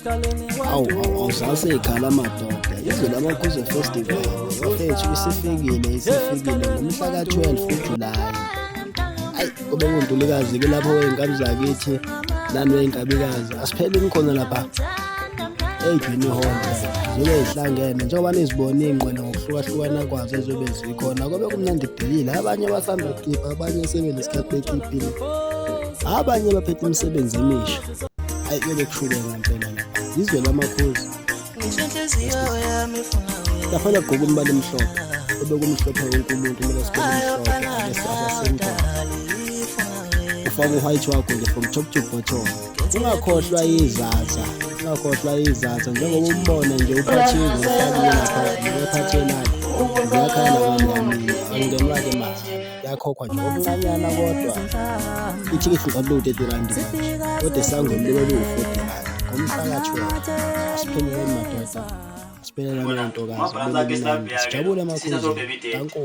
Awu awu awusasekhala madoda. Izwe lamakhuze Festival bafethu isifikile isifikile ngomhla ka-12 kuJulayi. Ayi kube kuNtulikazi ke lapho wey'nkabi zakithi nani wey'nkabikazi asipheleni khona lapha ey'jwini hall zibe zihlangene njengoba nizibona iy'nqwele ngokuhlukahlukana kwazo ezobe zikhona kobe kumnandi kudelile abanye basanda kukhipha abanye sebenesikhathi bekhiphile abanye baphethe imisebenzi emisha. Ayi kuyobe kushube ngempela lapha. Izwe lamakhosi. Laphana gqoka umbala emhlophe. Ube kumhlophe wonke umuntu kumele sibe mhlophe bese asasemqoka. Ufake u-white wakho nje from top to bottom. Ungakhohlwa izaza. Ungakhohlwa izaza njengoba umbona nje uphathile ufakile lapha ephatheni lakho. Ziyakhala ngani angenwa-ke mali. Yakhokhwa nje okuncanyana kodwa ithikithi ngabe liwu-30 rand manje kodwa esangweni libe liwu-40 rand ngomhla ka-12. Asipheleleni madoda, asiphelelani ntokazi, sijabule emakhuzeni. Danko.